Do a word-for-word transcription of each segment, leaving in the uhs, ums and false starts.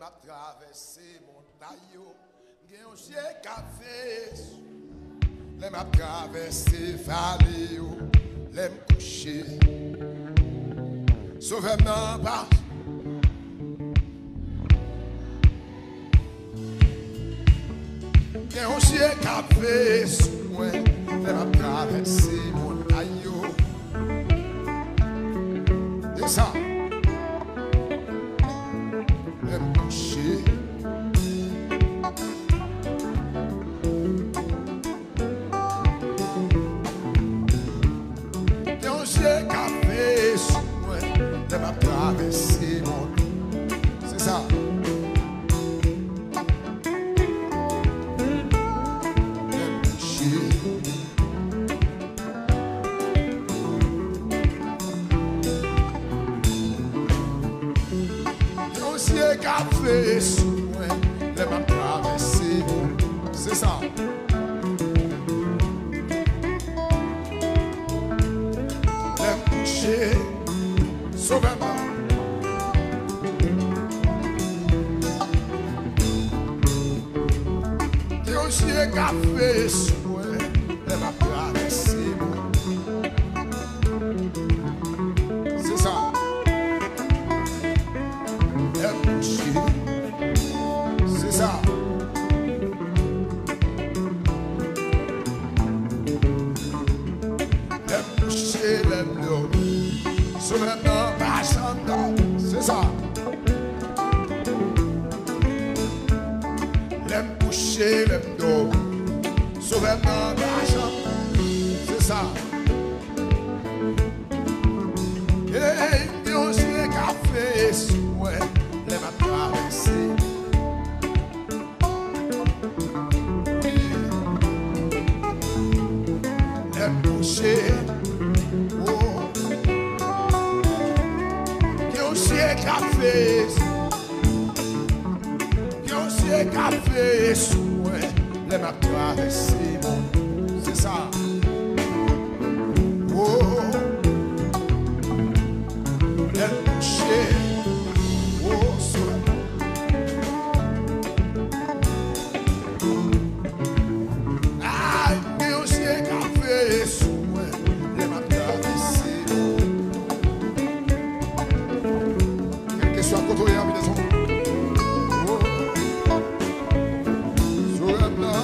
M ap travèse montay yo, m gen yon zye k ap veye sou. Lè m ap travèse vale yo, lè m kouche, Sovè m nan pa. Gen yon zye k ap veye sou mwen lè m ap travèse montay yo. E sa, lè m kouche. Gen yon zye k ap veye sou mwen lè m ap travèse mòn. Se sa. Lè m kouche. Yon zye k ap veye sou mwen lè m ap travèse. Se sa. Lè m kouche, Sovè m nan. Gen yon zye k ap veye sou mwen lè m ap travèse. Se sa. Lè m kouche. Se sa. Lè m kouche, lè m dòmi. Sovè m nan pa janm dòmi. Se sa. Lè m kouche, lè m dòmi. Sovè m nan pa janm. Se sa. Ey, gen yon zye k ap veye sou mwen lè m ap travèse. Wi. Lè m kouche, oh. Gen yon zye k ap veye sou Gen yon zye k ap veye sou mwen lè m ap travèse mòn. Se sa. Oh. Lè m kouche. Oh, sou. Ay, gen yon zye k ap veye sou mwen lè m ap travèse. Kèlkeswa kote w ye, Abinezon. Oh. Sou rèv la.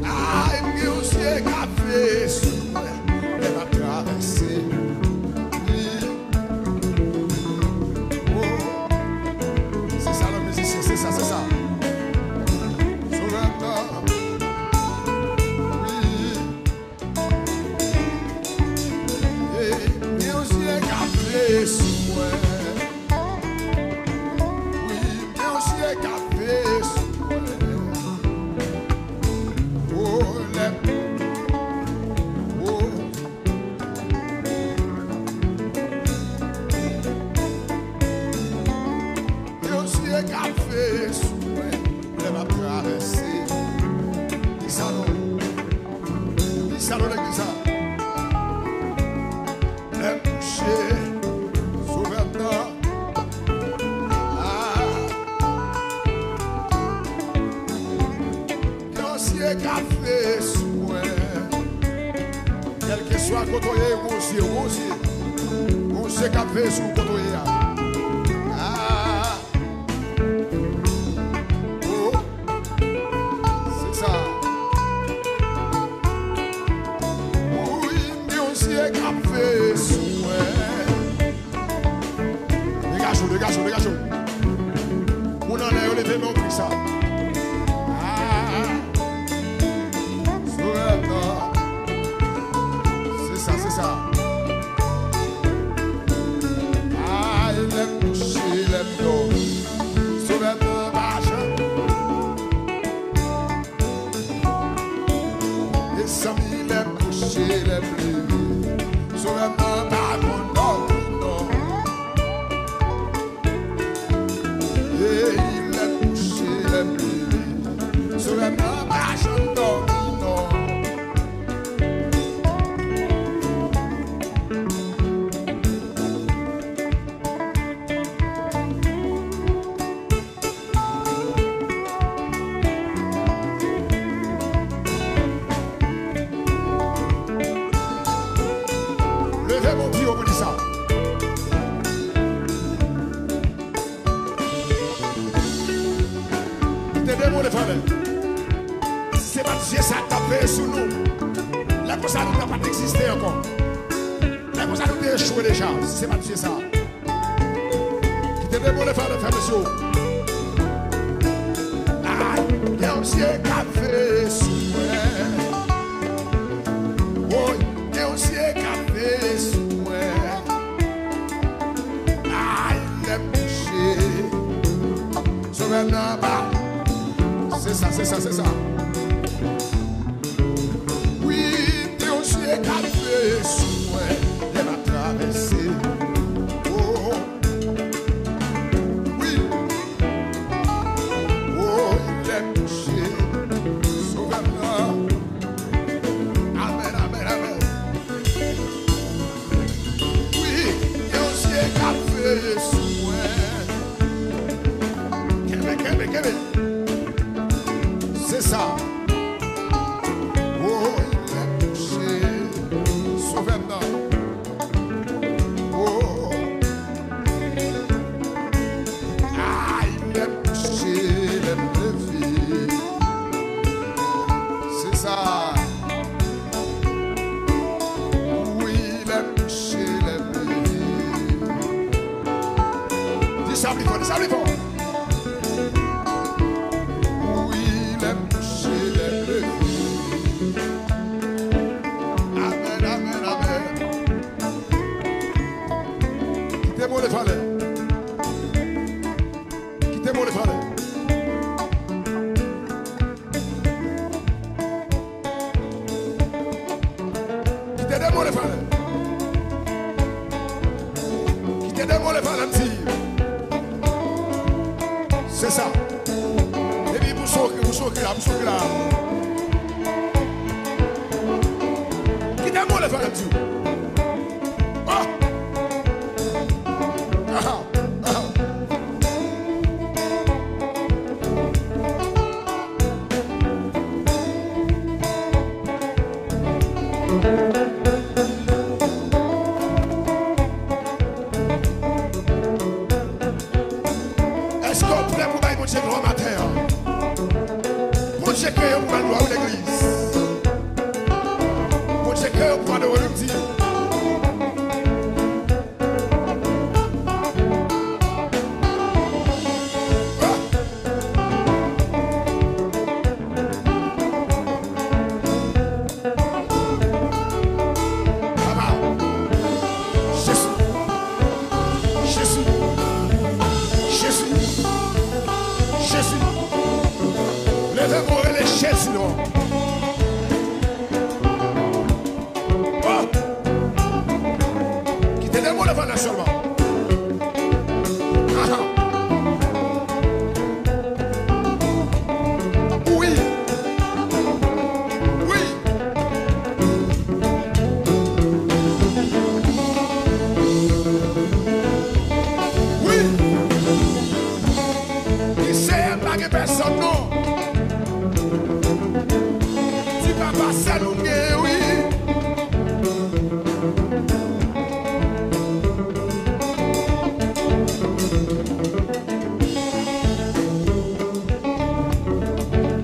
Ay, gen yon zye k ap veye sou mwen lè m ap travèse. Wi. Oh. Se sa, lè mizisyen, se sa, se sa. Sou rèv la. Wi. Ey, gen yon zye k ap veye sou mwen. Wi, gen yon zye k ap veye sou mwen. Oh, lè, oh. Gen yon zye k ap veye sou mwen lè m ap travèse. Di sa non. Di sa non, legliz sa. Lè m kouche, Sovè m nan. Ah. Gen yon zye k ap veye sou mwen. Kèlkeswa kote w ye, gon zye, gon zye. Gon zye k ap veye sou kote w ye a. Ah. Oh. Se sa. Wi, gen yon zye k ap veye sou mwen. Degaje w, degaje w, degaje w. Moun anlè yo, leve men w, kri sa. Ah. Sovè m nan. Se sa, se sa. Ay, lè m kouche, lè m dòmi. Sovè m nan pa janm. Mezanmi, lè m kouche, lè m leve, Sovè m nan pa konn dòmi non. Ey, lè m kouche, lè m leve, Sovè m nan pa janm dòmi non. sou nou. Lè konsa nou pa t egziste ankò. Lè konsa nou te echwe deja, si se pa t Dye sa. Kite demon le fale fè mesye. Ay, gen yon Dye k ap veye sou mwen. Woy, gen yon Dye k ap veye sou mwen. Ay, lè m kouche. Sovè m nan anba. Se sa, se sa, se sa. Wi, gen yon Dye k ap veye sou mwen lè m ap travèse. Oh, wi. Oh, lè m kouche. Sovè m nan. Amèn, amèn, amèn. Wi, gen yon Dye k ap veye sou mwen. Kenbe, kenbe, kenbe. Se sa. Oh, lè m kouche. Sovè m nan. Oh. Ay, lè m kouche, lè m leve. Se sa. Wi, lè m kouche, lè m leve. Di sa pli fò, di sa pli fò. Wi, lè m kouche, lè m leve. Amèn, amèn, amèn. Kite mo le fale. Kite mo le fale. Kite demon le fale. Kite demon le fale, m di. Se sa. Epi pou sokri, pou sokri la, pou sokri la. Kite demon le fale, m di. Oh! Aha! Aha! Èske w prè pou bay Bondye glwa maten an? Bondye kreye w pou ba l glwa, wi, legliz. Bondye kreye w pou adore l, wi, m di. Papa, Jezi, Jezi, Jezi, Jezi. Leve men w rele Jezi non. Oh! Kite demon le fale sèlman. Aha. Wi. Wi. Wi. Di Senyè m pa gen pèsòn non. Di papa sèl ou m gen wi.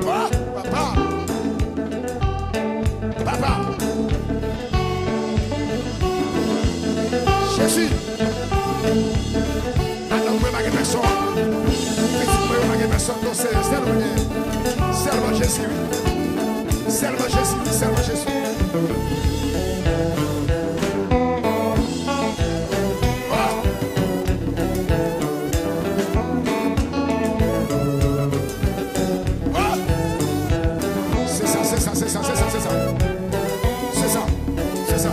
Oh, papa. Papa. Jezi. Madanm mwen pa gen pèsòn. Pitit mwen yo pa gen pèsòn. Non, se sèl mwen gen. Sèlman Jezi, wi. Sèlman Jezi, wi. Sèlman Jezi. Ah! Ah! Se sa, se sa, se sa, se sa, se sa. Se sa, se sa.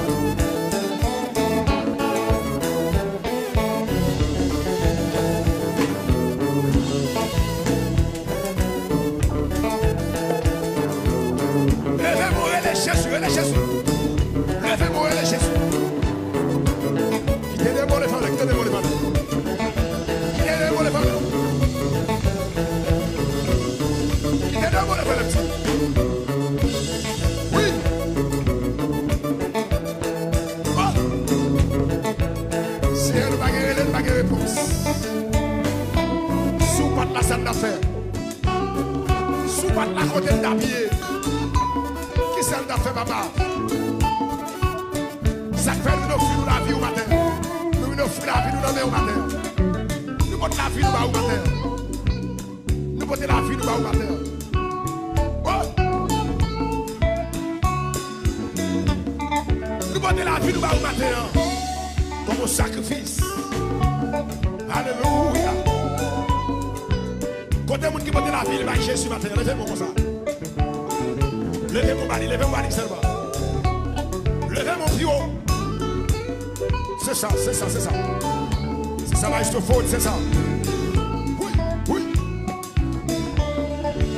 Leve men w rele Jezi, rele Jezi. Leve men w rele Jezi. Kite demon le fale, kite demon le fale. Kite demon le fale. Kite demon le fale, m di. Wi. Oh! Senyè, nou pa gen rele, nou pa gen repons. Si w pa t la, sa n t ap fè? Si w pa t la, kote n t ap ye? Ki fè, papa. Sa k fè nou vin ofri nou lavi w maten an. Nou vin ofri lavi nou nan men w maten an. Nou pote lavi nou ba ou maten an. Nou pote lavi nou ba ou maten an. Oh! Nou pote lavi nou ba ou maten an. Kòm yon sakrifis. Alelouya. Kote moun ki pote lavi li bay Jezi maten an? Leve men w konsa. Leve men w ba li, leve men w ba li sèlman. Leve men w pi wo. Se sa, se sa, se sa. Se sa, maestro Ford, se sa. Wi, wi.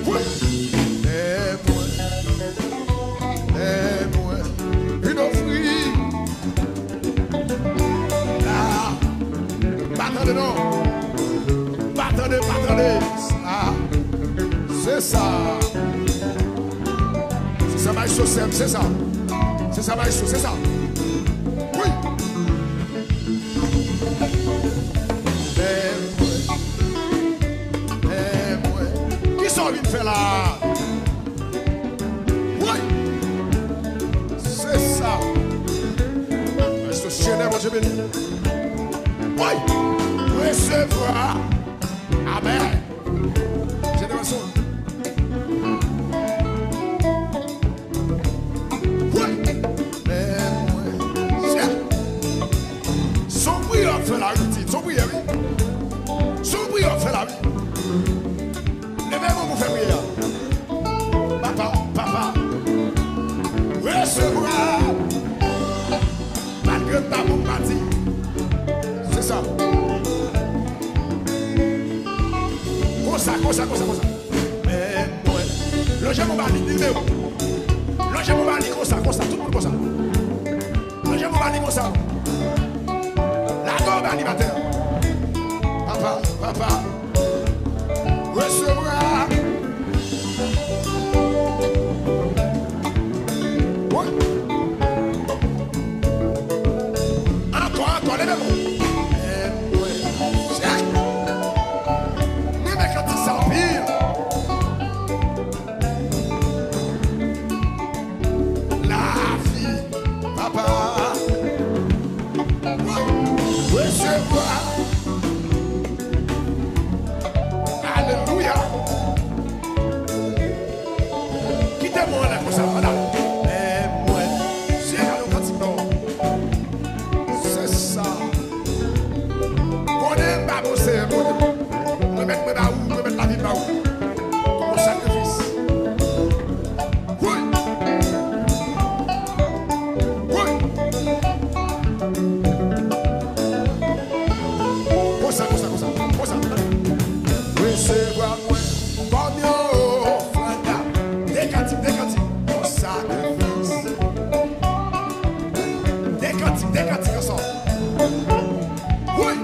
Wi. Lè mwen, lè mwen vin ofri. Ah, pa tande non. Pa tande, pa tande. Ah, se sa. Se sa, maestro Sèm, se sa. Se sa, maestro, se sa. Wi. Lè mwen, lè mwen. Kisa w vin fè la? Woy! Se sa. Maestro Chenè, Bondye beni. Woy! Resevwa. Amèn. Jenerasyon. Woy! Men mwen. Se. Se yon priyè w ap fè la, wi, pitit. Se yon priyè, wi. Se yon priyè w ap fè la, wi. Leve men w pou fè priyè a. Papa, papa, resevwa. Malgre m pa bon, m pa di. Se sa. Konsa, konsa, konsa, konsa. Men mwen. Lonje men w ba li, di men w. Lonje men w ba li konsa, konsa, tout moun konsa. Lonje men w ba li konsa. Lage w ba li maten an. Papa, papa, resevwa. Wi. Ankò, ankò, leve men w. Mwen renmen kantik sa anpil. Lavi, papa. Resevwa. Alelouya. Kite mwen anlè konsa, anlè. Men mwen, se yon kantik non. Se sa. Konnen m pa bon, Senyè, konnen. Mwen met mwen ba ou, mwen met lavi m ba ou. Kòm yon sakrifis. Woy! Woy! Konsa, konsa, konsa, konsa. Resevwa mwen kòm yon ofrann. De kantik, de kantik. Yon sakrifis. De kantik, de kantik ansanm. Woy!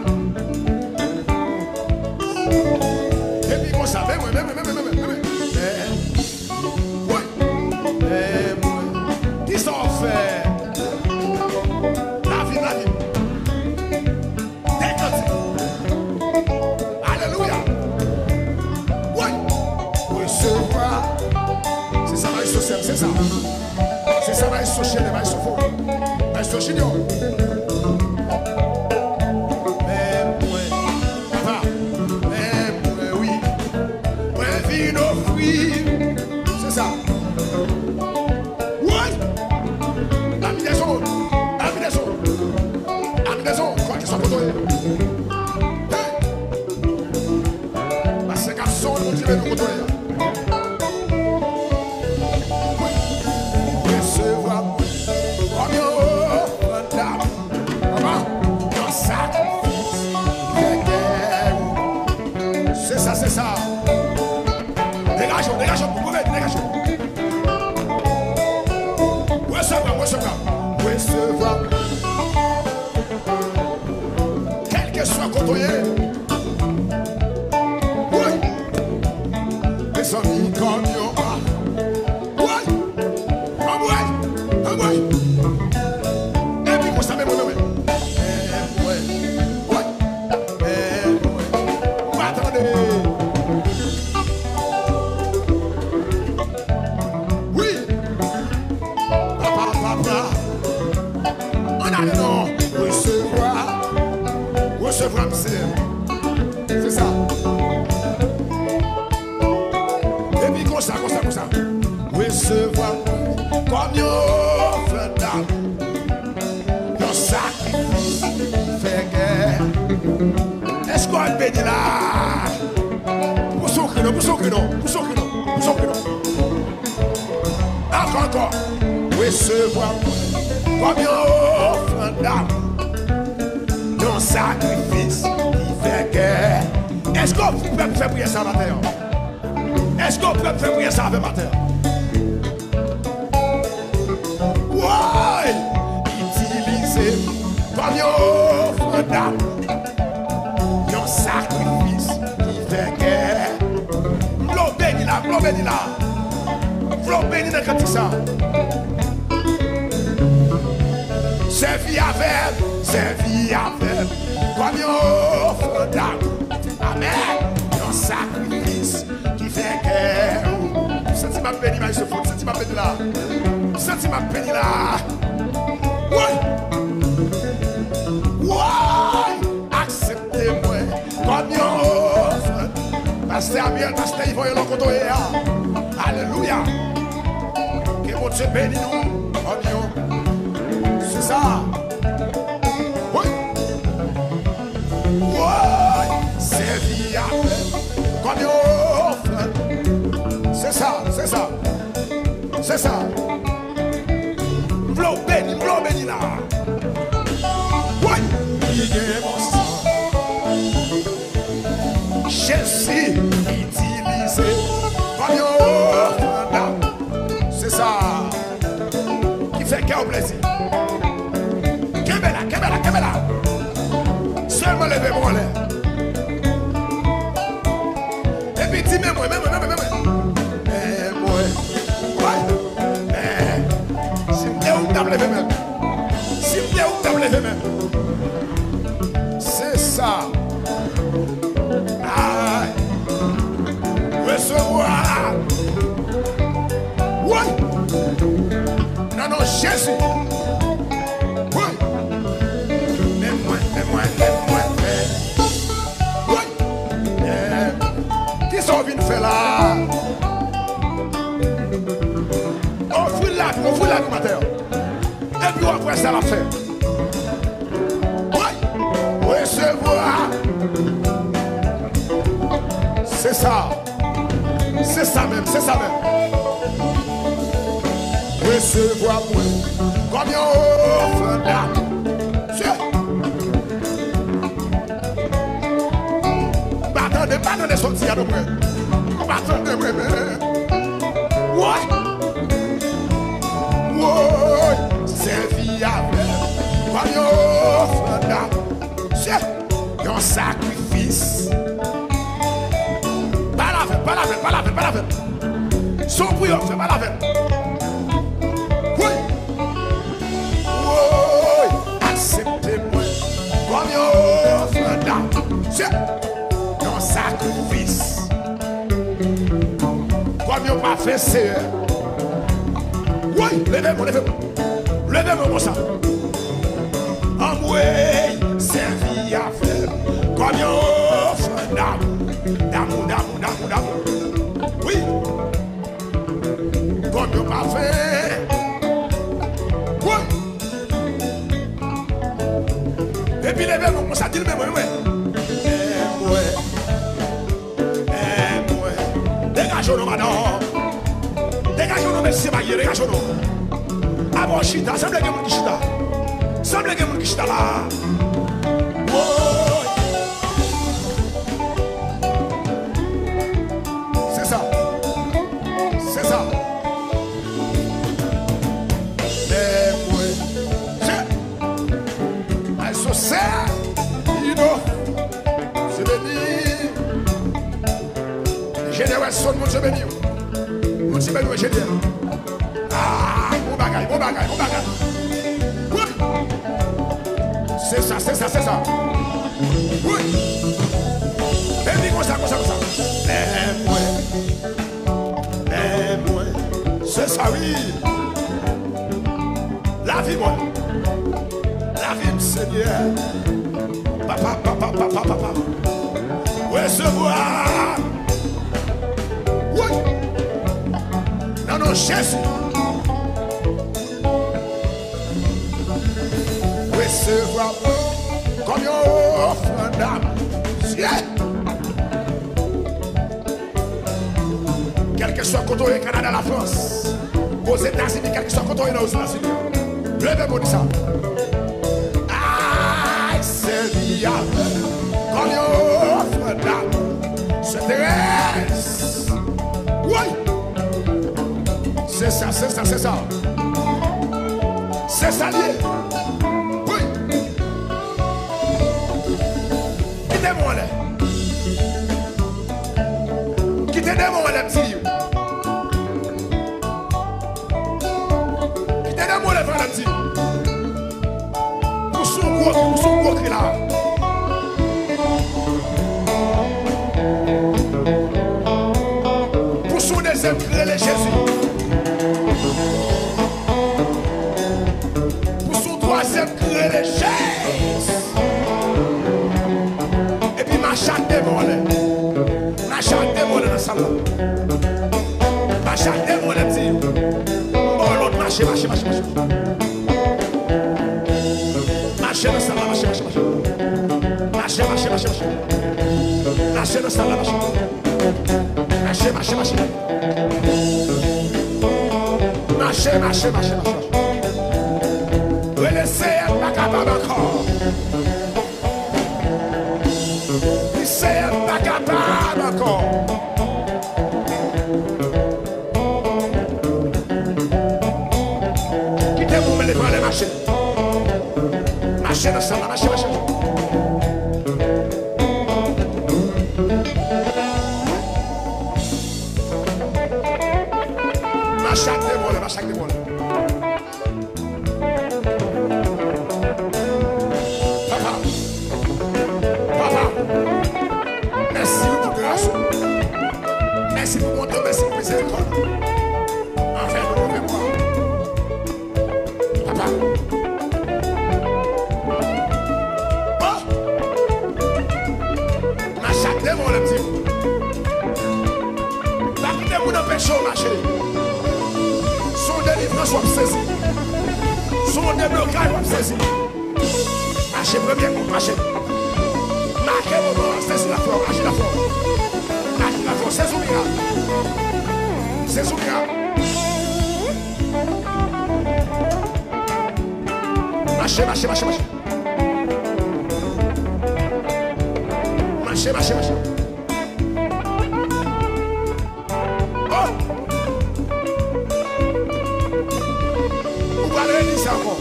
Epi konsa, men mwen, men mwen, men mwen, men mwen, men mwen. Woy! Men mwen. Kisa w ap fè? Lavi, lavi. De kantik. Alelouya. Woy! Resevwa. Se sa, maestro Sèm, se sa. Se sa, maestro Chenè, maestro Fo. Maestro Junior. Men mwen. Papa. Men mwen, wi. Mwen vin ofri. Se sa. Woy! Ami dezòd! Ami dezòd! Ami dezòd! Kwakeswa kote w ye. Hey! Paske gason Bondye beni w kote w ye a. Woy! Resevwa mwen kòm yon ofrann damou. Papa, yon sakrifis ki fè kè ou. Se sa, se sa. Degaje w, degaje w, pou mwen, degaje w. Resevwa, resevwa, resevwa. Kèlkeswa kote w ye. Woy! Mezanmi, kòm yon ba. Woy! Anmwey! Anmwey! Epi konsa, men mwen, men mwen. Men mwen. Woy! Men mwen. Pa tande. Wi! Ale non, resevwa. Resevwa m, Senyè. Se sa. Epi konsa, konsa, konsa. Resevwa kòm yon ofrann damou, yon sakrifis ki fè kè. Èske w ap beni la? Pouse yon kri non, pouse yon kri non, pouse yon kri non, pouse yon kri non. Ankò, ankò. Resevwa mwen kòm yon ofrann damou, yon sakrifis ki fè kè. Èske w prè pou fè priyè sa maten an? Èske w prè pou fè priyè sa avè m maten an? Woy! Itilize m kòm yon ofrann damou, yon sakrifis ki fè kè. M vle w beni la, m vle w beni la. M vle w beni nan kantik sa. Sèvi avè m, sèvi avè m kòm yon ofrann damou. Amèn. Yon sakrifis ki fè kè ou. M santi m ap beni, Maestro Fo, m santi m ap beni la. M santi m ap beni la. Woy! Woy! Aksepte mwen kòm yon ofrann. Pastè Amiel, Pastè Yvon, yo lòkotoye a. Alelouya. Ke Bondye beni nou kòm yon. Se sa. Woy! Woy! Sèvi avè m kòm yon ofrann. Se sa, se sa. Se sa. M vle w beni, m vle w beni la. Woy! Ki gen bon san. Jezi itilize kòm yon ofrann. Se sa ki fè kè w plezi. Kenbe la, kenbe la, kenbe la. Sèlman leve men w anlè. Epi di, men mwen, men mwen, men mwen, men mwen. Men mwen. Woy! Men, si m te ou, m t ap leve men m. Si m te ou, m t ap leve men m. Se sa. Ay. Resevwa. Woy! Nan non Jezi. Woy! Men mwen, men mwen, men mwen, men. Woy! Men. Kisa w vin fè la? Ofri lavi, ofri lavi maten an. Epi w ap wè sa l ap fè. Woy! Resevwa. Se sa. Se sa menm, se sa menm. Resevwa mwen kòm yon ofrann damou. Se. M pa tande, m pa tande sa w di a non, frè. M pa tande mwen menm. Woy! Woy! Sèvi avè m kòm yon ofrann damou. Se yon sakrifis. Pale avè m, pale avè m, pale avè m, pale avè m. Se yon priyè w ap fè, pale avè m. Woy! Woy! Aksepte mwen kòm yon ofrann damou. Se yon sakrifis. Kòm yon pafen, Seyè. Woy! Leve men w, leve men w. Leve men w konsa. Anmwey, sèvi avè m kòm yon ofrann damou. Damou, damou, damou, damou. Wi. Kòm yon pafen. Woy! Epi leve men w konsa, di l men mwen, men mwen. Men mwen. Men mwen. Degaje w non, madanm. Degaje w non, mesye marye, degaje w non. Apa w chita, sanble gen moun ki chita. Sanble gen moun ki chita la. Woy! Se sa. Se sa. Men mwen. Se. Ay, so sè. Ido. Se beni. Enjenyè Wesson, Bondye beni w. Bondye beni w, enjenyè. Ah, bon bagay, bon bagay, bon bagay. Woy! Se sa, se sa, se sa. Woy! Epi konsa, konsa, konsa. Men mwen. Men mwen. Se sa, wi. Lavi mwen. Senyè. Papa, papa, papa, papa. Resevwa. Wi. Nan non Jezi. Resevwa mwen kòm yon ofrann damou. Yeah. Kèlkeswa kote w ye, Kanada, Lafrans, Ozetazini, kèlkeswa kote w ye nan Ozetazini, leve pou di sa. Ay, sèvi avè m kòm yon ofrann damou. Sè Terèz. Woy! Se sa, se sa, se sa. Se sa l ye. Wi. Kite mwen anlè. Kite demon anlè m di. Kite demon anlè frè m di. Pouse yon gwo kri, pouse yon gwo kri la. Pouse yon dezyèm kri, rele Jezi. Pouse yon twazyèm kri, rele Jezi. Epi mache ak demon anlè. Mache ak demon anlè nan sal la. Mache ak demon anlè, m di. Yon lòt mache, mache, mache, mache. Mache nan sal la, mache, mache, mache. Mache, mache, mache, mache. Mache nan sal la, mache. Mache, mache, mache. Mache, mache, mache, mache, mache. Rele Seyè m pa kapab ankò. Di Seyè m pa kapab ankò. Kite moun mele pran lè mache. Mache nan sal la, mache, mache. Mache ak demon anlè, mache ak demon anlè. Papa, papa, mèsi wi pou gras ou. Mèsi pou bonte w, mèsi pou mizerikòd ou. Anvè nou, anvè mwen. Papa. Oh! Mache ak demon anlè m di. Pa kite moun anpeche w mache. Se yon delivrans w ap sezi. Se yon deblokaj w ap sezi. Mache premye kou, mache. Make moman an, sezi la fò, aji la fò. Aji la fò, sezi yon mirak. Sezi yon mirak. Mache, mache, mache, mache. Mache, mache, mache. Oh! Ou pral redi sa ankò.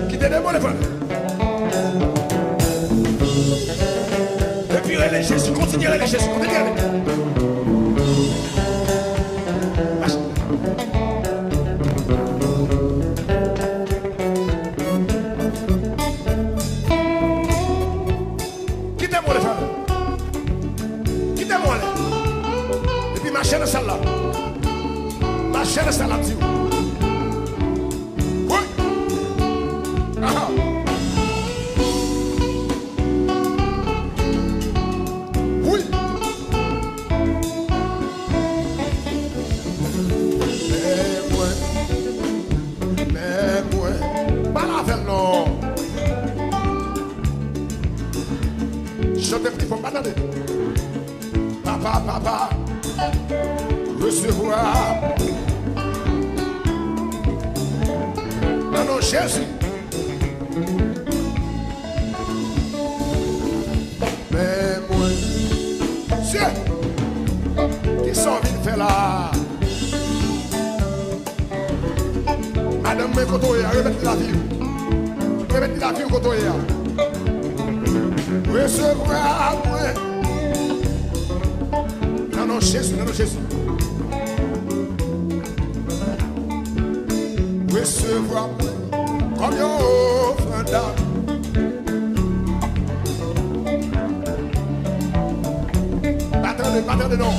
Kite demon devan. Epi rele Jezi, kontinye rele Jezi, kontinye rele. Kite mwen lè, frè. Kite mwen lè. Epi mache nan sal la. Mache nan sal la, m di w. Wi. Aha. Wi. Men mwen. Men mwen. Pale avè l non. Chante pli fò, m pa tande. Papa, papa, resevwa. Nan non Jezi. Men mwen, Dye, kisa w vin fè la? Madanm mwen, kote w ye a? Remèt li lavi w. Remèt li lavi w kote w ye a. Resevwa mwen. Nan non Jezi, nan non Jezi. Resevwa mwen kòm yon ofrann damou. Pa tande, pa tande non.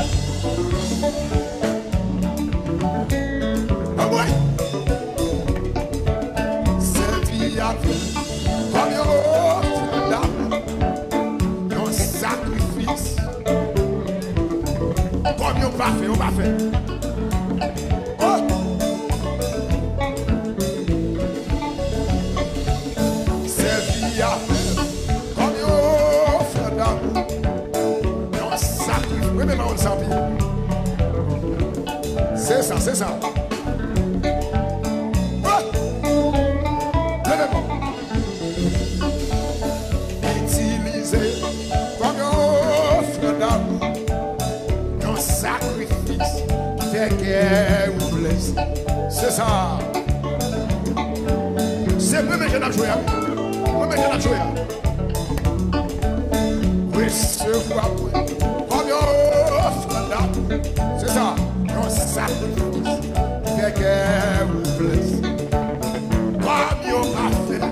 Se sa. Leve men w. Itilize kòm yon ofrann damou, yon sakrifis ki fè kè ou plezi. Se sa. Se premye jan n ap jwe a. Premye jan n ap jwe a. Resevwa mwen kòm yon ofrann damou. Se sa, yon sakrifis ki fè kè ou plezi. Kòm yon pafen.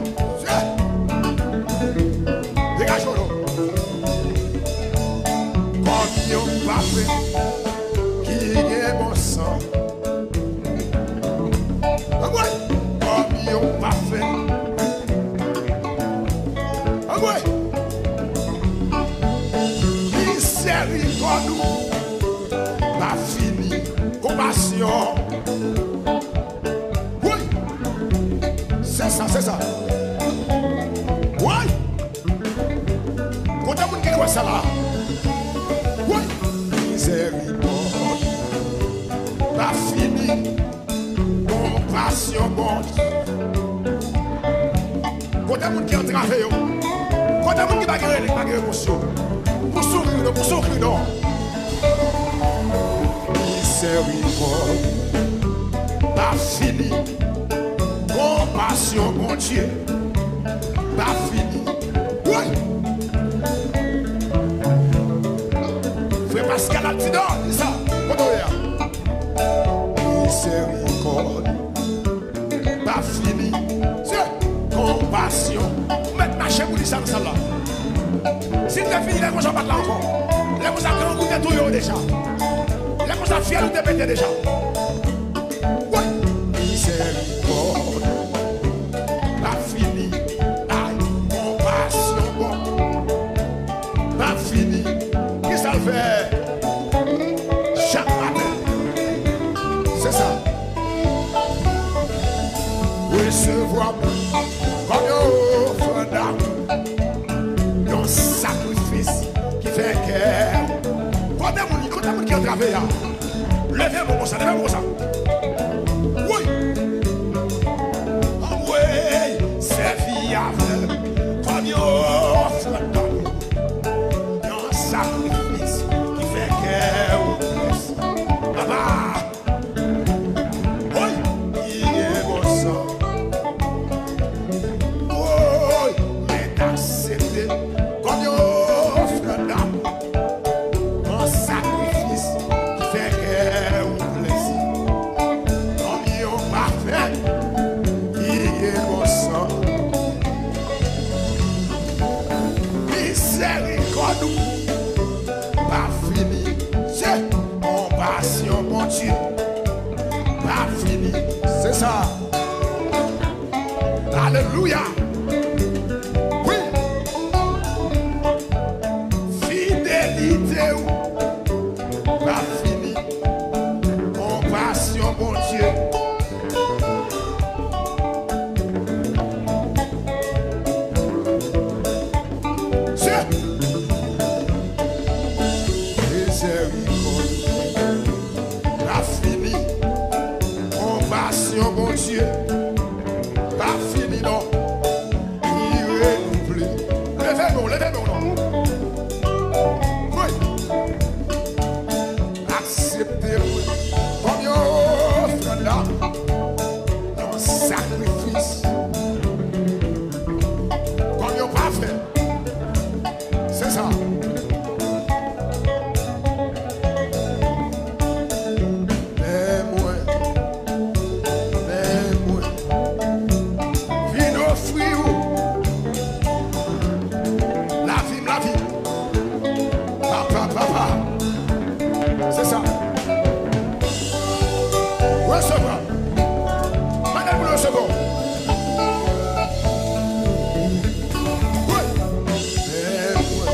Degaje w non. Kòm yon pafen ki gen bon san. Anmwey! Kòm yon pafen. Anmwey! Mizèrikòd ou pa fini. Konpasyon. Woy! Se sa, se sa. Woy! Kote moun ki kwè sa la? Woy! Mizèrikòd pa fini. Konpasyon Bondye. Kote moun ki antrave yo? Kote moun ki pa gen rele, ki pa gen repons yo? Pou soufri non, pou soufri non. Mizèrikòd pa fini. Konpasyon Bondye pa fini. Woy! Frè Pascal Altidor, di sa. Kote w ye a? Mizèrikòd pa fini. Se konpasyon. Ou mèt mache pou li sa nan sal la. Si l te fini, lè konsa w pa t la ankò. Lè konsa, grangou te touye w deja. Lè konsa, fyèl ou te pete deja. Woy! Mizèrikòd pa fini. Ay, konpasyon bon pa fini. Kisa l fè chak maten? Se sa. Resevwa mwen kòm yon ofrann damou, yon sakrifis ki fè kè. Kote moun, kote moun ki antrave a? Leve men w konsa, leve men w konsa. Woy! Anmwey, sèvi avè m kòm yon ofrann damou, yon sakrifis ki fè kè ou plezi. Papa! Woy! Ki gen bon san. Woy! Mèt aksepte kòm yon ofrann damou. Yon sakrifis ki fè kè ou plezi. Kòm yon pafen ki gen bon san. Mizèrikòd ou pa fini. Se konpasyon Bondye pa fini. Se sa. Alelouya. Wi. Fidelite ou pa fini. Konpasyon Bondye. Se mizèrikòd pa fini. Konpasyon Bondye pa fini non. Li renouvle. Leve men w, leve men w non. Wi. Aksepte mwen kòm yon ofrann damou, yon sakrifis, kòm yon pafen. Se sa. Men mwen, men mwen vin ofri ou lavi m, lavi m. Papa, papa. Se sa. Resevwa. Mande pou resevwa. Wi. Men mwen,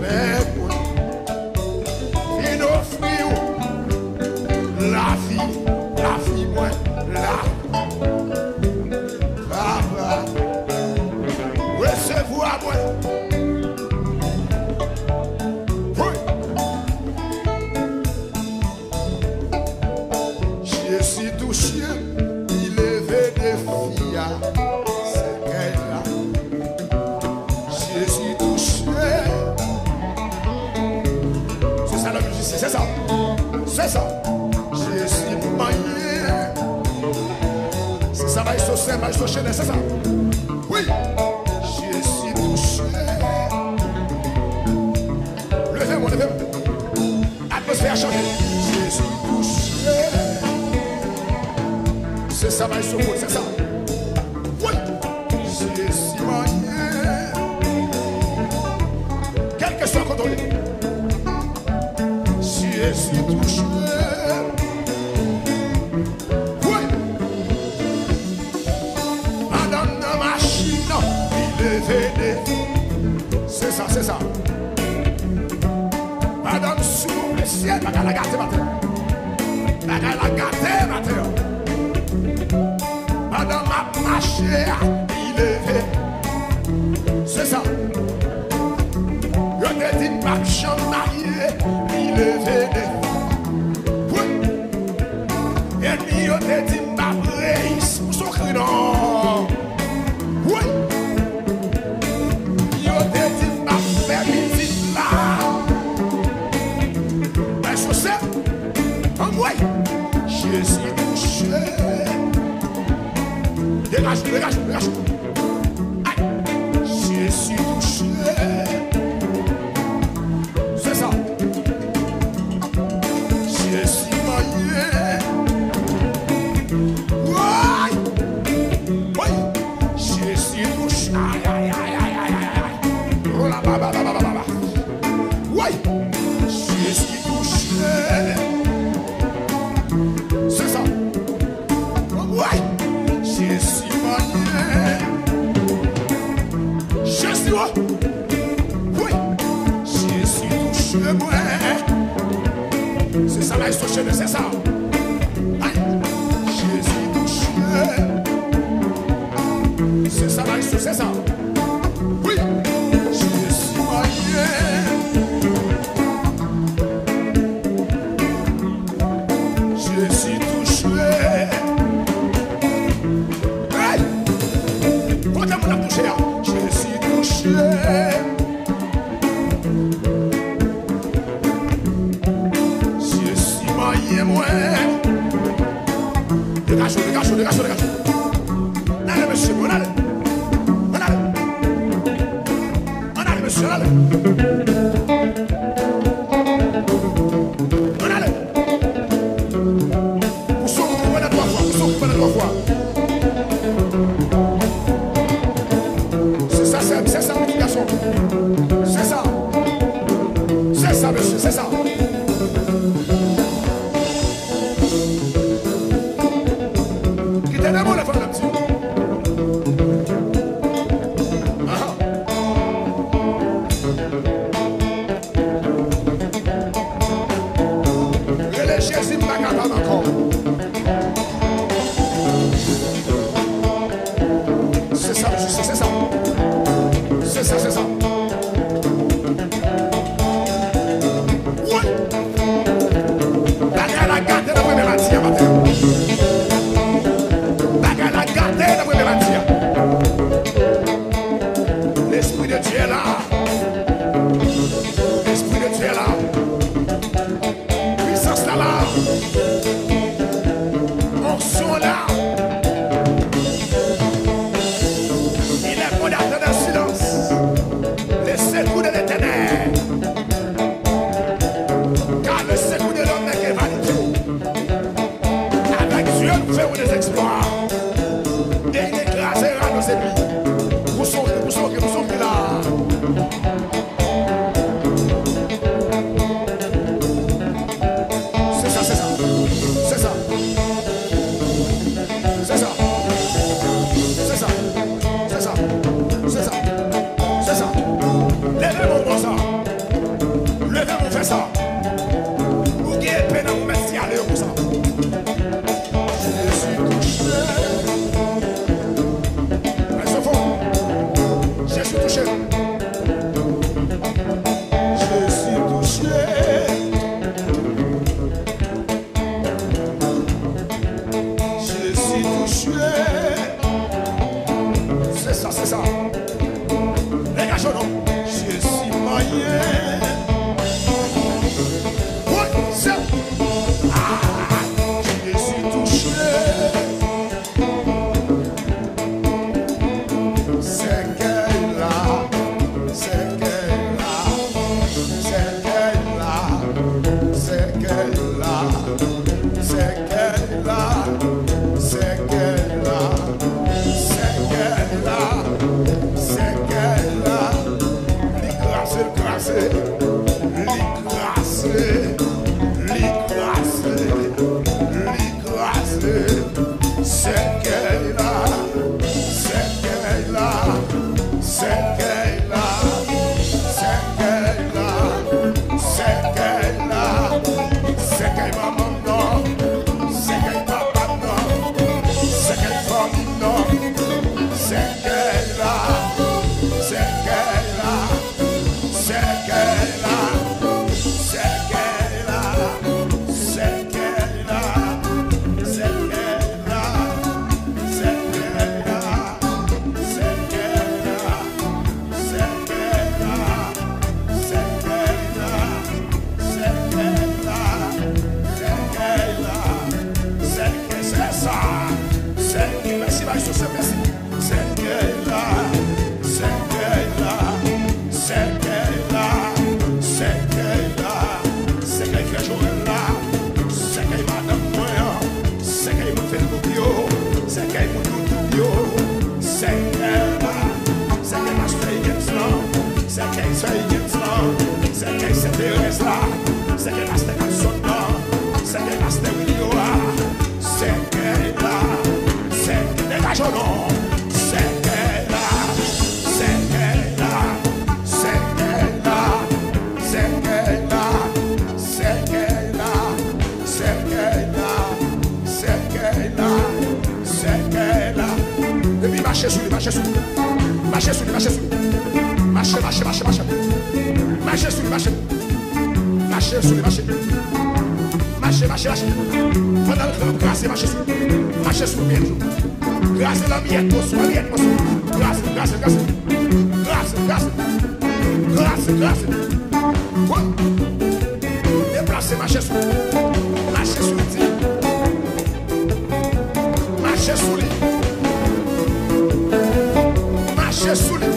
men mwen vin ofri ou lavi, lavi mwen, lavi. Papa, resevwa mwen. Wi. Touche, li leve defi a, sèkèy la. Jezi touche. Se sa, lòt mizisyen, se sa. Se sa. Jezi manyen. Se sa, maestro Sè, maestro Chenè, se sa. Wi. Jezi touche. Leve mwen, leve mwen. Atmosfè a chanje. Jezi touche. Se sa, bay sou moun, se sa. Wi. Jezi manyen. Kèlkeswa kote w ye. Jezi touche. Wi. Madanm nan machin nan, li leve defi. Se sa, se sa. Madanm sou, mesye, bagay la gate maten. Bagay la gate maten. Madanm ap mache a, li leve. Se sa. Yo te di m p ap janm marye, li leve defi. Wi. Ènmi yo te di m p ap reyisi. Ou sou kri non. Wi. Yo te di m p ap fè pitit la. Bay sou sè. Anmwey. Jezi touche. Degaj, degaj, degaj. Ay. Jezi touche. Se sa. Jezi manyen. Woy! Woy! Jezi touche. Ay, ay, ay. Wola ba, ba, ba. Woy! Jezi touche. Se sa. Woy! Jezi manyen. Jezi, o! Wi! Jezi touche mwen. Se sa, maestro Chenè, se sa. Ay! Jezi touche. Se sa, maestro, se sa. Wi! Jezi manyen. Jezi touche. Hey! Kote moun ap touche a? Jezi touche. Jezi manyen mwen. Degaje w, degaje w, degaje w, degaje w. Ann ale, mesye, ann ale. Ann ale. Ann ale, mesye, ann ale. Ann ale. Pou sou kou pandan twa fwa, pou sou kou pandan twa fwa. Se sa, se, se sa, pitit gason. Se sa. Se sa, mesye, se sa. Kite de moun la fè yon ti. Aha. Rele Jezi, m pa kapab ankò. Se sa, mesye, se sa. Se sa, se sa. Woy! Bagay la gate nan premye madi a maten. Bagay la gate nan premye madi a. Lespri de Dye la. Lespri de Dye la. Pwisans la la. Onksyon la. Il est bon d'attendre en silence le secours de l'Éternel. Car le secours de l'homme n'est que vanité. Avec Dieu, nous ferons des exploits. Et il écrasera nos ennemis. Pou sou, pou sou, pou sou la. Se sa, se sa. Se sa. Se sa. Se sa. Se sa. Se sa. Se sa. Leve men w konsa. Leve men w fè sa. Ou gen epe nan men mèt siyale yo konsa. Jezi touche. Mèt sou fon. Jezi touche. Jezi touche. Se sa, se sa. Degaje w non. Jezi manyen. Woy, se. Ah, Jezi touche. Sèkèy la, sèkèy la, sèkèy la, sèkèy la, sèkèy la, sèkèy la, sèkèy la, sèkèy la. Li kraze, l kraze, li kraze, li kraze, li kraze. Sèkèy la, sèkèy la, sèkèy la, sèkèy la, sèkèy la, sèkèy manman m nan, sèkèy papa m nan, sèkèy fanmi m nan, sèkèy la, sèkèy la, sèkèy la, sèkèy la, sèkèy la, sèkèy la, sèkèy la, sèkèy la, sèkèy la, sèkèy la, sèkèy la, sèkèy la, sèkèy, se sa, sèkèy, mèsi, mèsi, mèsi. Sèkèy la, sèkèy la, sèkèy la, sèkèy la, sèkèy frè Joel la, sèkèy madanm mwen an, sèkèy moun Facebook yo, sèkèy moun YouTube yo, sèkèy la, sèkèy pastè Higgins lan, sèkèy sè Higgins lan, sèkèy sè Terèz la, sèkèy pastè Kapsòn nan, sèkèy pastè Wilio a. Sèkèy la, sèkèy, degaje w non. Sèkèy la, sèkèy la, sèkèy la, sèkèy la, sèkèy la, sèkèy la, sèkèy la, sèkèy la. Epi mache sou li, mache sou li. Mache sou li, mache sou li. Mache, mache, mache, mache. Mache sou li, mache. Mache sou li, mache. Mache, mache, mache. Pandan l kraze, mache sou li. Mache sou li, kraze l an miyèt, moso an miyèt, moso. Kraze, kraze, kraze. Kraze, kraze. Kraze, kraze. Wè. Deplase, mache sou li. Mache sou li, di. Mache sou li. Mache sou li.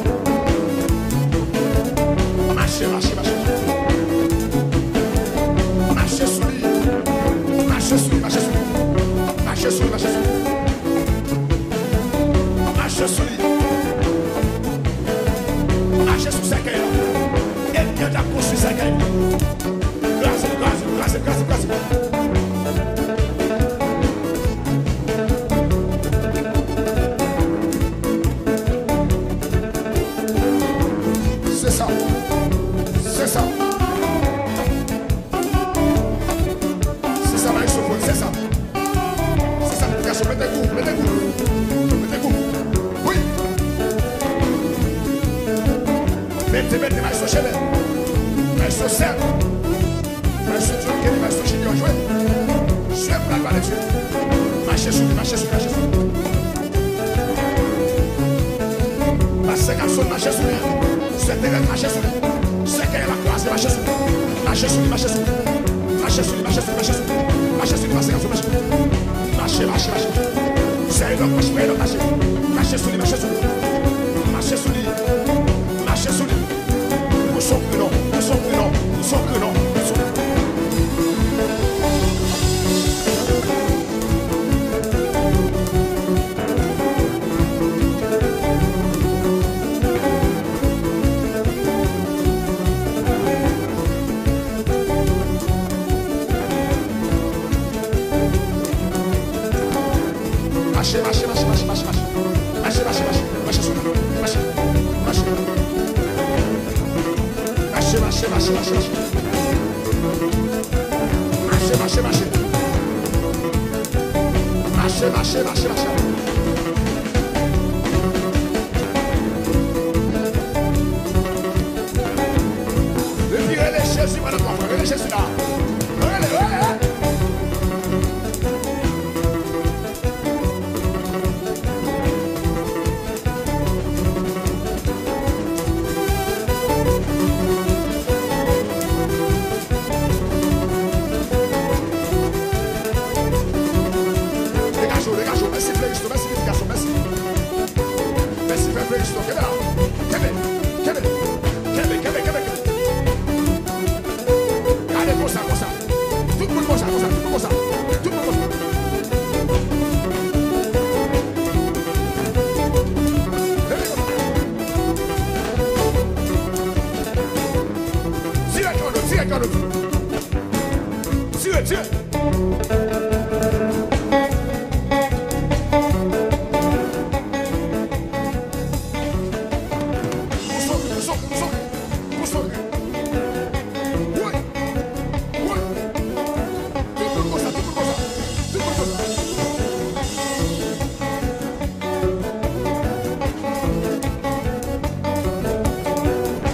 Mache, mache, mache. Mache sou li. Mache sou li, mache sou li. Mache sou li, mache sou li. Mache sou li. Mache sou sèkèy la. Ènmi an t ap konstwi sèkèy. Kraze, kraze, kraze, kraze, kraze. Se sa. Se sa. Se sa, maestro Paul, se sa. Se sa, gason, mete gou, mete gou. Mete gou. Wi. Mete, mete, maestro Chele. Maestro Sèl. Maestro John Kelly, maestro Junior Joel. Jwe pou la glwa de Dye. Mache sou li, mache sou li, mache sou li. Pastè Kapsòn, mache sou li. Sè Terèz, mache sou li. Sèkèy la kraze, mache sou li. Mache sou li, mache sou li. Mache sou li, mache sou li, mache sou li. Mache sou li, pastè Kapsòn, mache. Mache, mache, mache. Sè Enòk, mache, Enòk, mache. Mache sou li, mache sou li. Mache sou li. Mache sou li. Ou se yon krenon, ou se yon krenon, ou se yon krenon, ou se yon krenon. Mache, mache, mache, mache, mache, mache. Mache, mache, mache, mache sou li. Mache, mache. Mache, mache, mache, mache, mache. Mache, mache, mache. Mache, mache, mache, mache. Epi rele Jezi pandan twa fwa. Rele Jezi la. Rele, rele.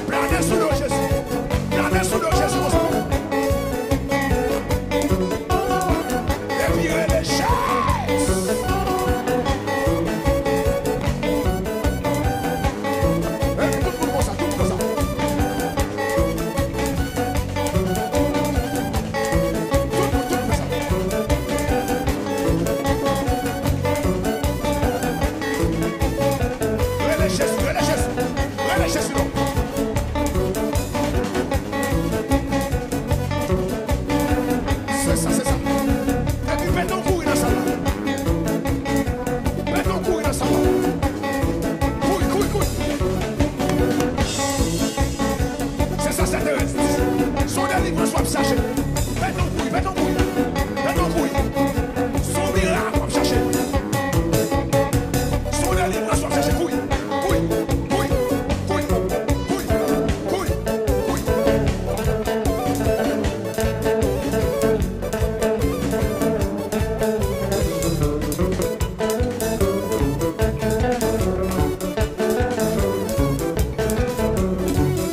Plane sou do Jezi. Plane sou do Jezi konsa. Epi rele Jezi. Epi tout moun konsa, tout moun konsa. Tout moun, tout moun fè sa. Rele Jezi, rele Jezi, rele Jezi non. Se sa, se sa. Epi pete yon kouri nan sal la. Pete yon kouri nan sal la. Kouri, kouri, kouri. Se sa, se Terèz. Se yon delivrans w ap chache. Pete yon kouri, pete yon kouri. Pete yon kouri. Se yon mirak w ap chache. Se yon delivrans w ap chache. Kouri, kouri, kouri, kouri, kouri, kouri, kouri.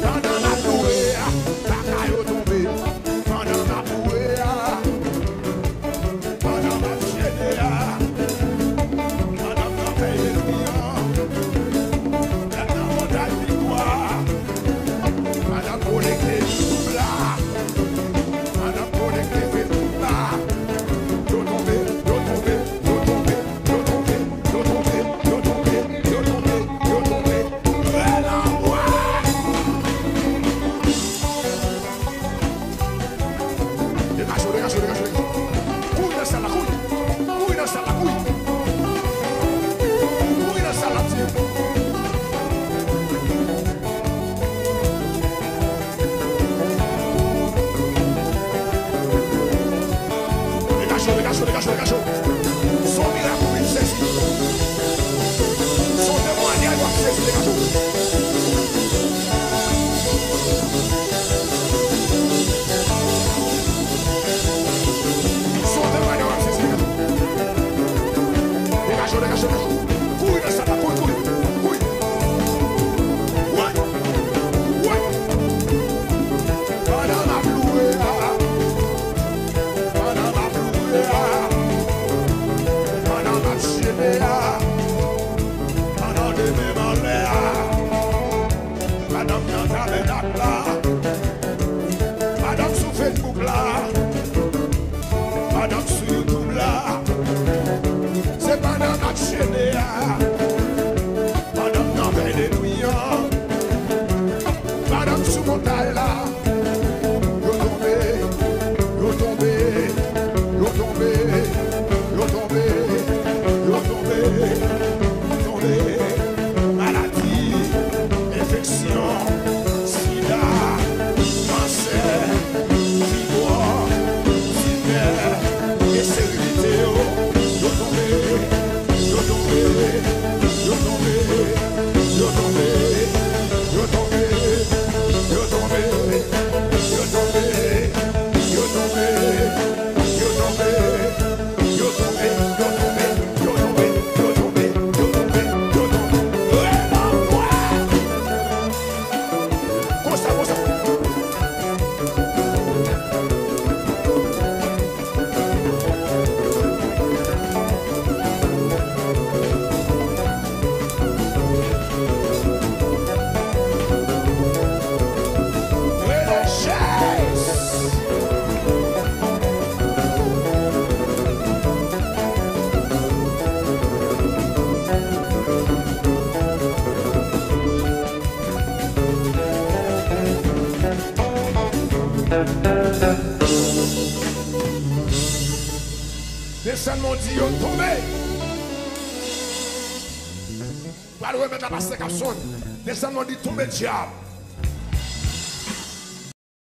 Pandan m ap loure a, kaka yo tonbe. Pandan m ap loure a, pandan m ap jene a, pandan m nan pèyi Edmi an, lè m nan montay viktwa, pandan m konekte YouTube la, pandan m konekte Facebook la, yo tonbe, yo tonbe, yo tonbe, yo tonbe, yo tonbe, yo tonbe, yo tonbe, yo tonbe. Rele anmwey! Degaje w, degaje w, degaje w, degaje w. Kouri nan sal la, kouri. Kouri nan sal la, kouri. Kouri nan sal la, m di. Degaje w, degaje w, degaje w, degaje w. Se yon mirak ou vin sezi. Se yon temwayaj w ap sezi, degaje w. Se yon temwayaj w ap sezi, degaje w. Degaje w, degaje w, degaje w. Kouri nan sal la, kouri, kouri, kouri. Woy! Woy! Pandan m ap loure a, pandan m ap loure a, pandan m ap jene a, pandan de men m anlè a, pandan m nan tabènak la, pandan m sou Facebook la, pandan m sou YouTube la, se pandan m ap jene a, pandan m nan vèy de nwi an, pandan m sou montay la, yo tonbe, yo tonbe, yo tonbe, yo tonbe, yo tonbe, tonbe. Maladi, enfeksyon, sida, kansè, fibwòm, timè, esterilite yo, yo tonbe, yo tonbe, yo tonbe, yo tonbe, yo tonbe, yo tonbe, yo tonbe, yo tonbe, yo tonbe. Konsa, konsa. Desann men w, di yo tonbe. Pral remèt la pastè k ap sonn. Desann men w, di tonbe dyab.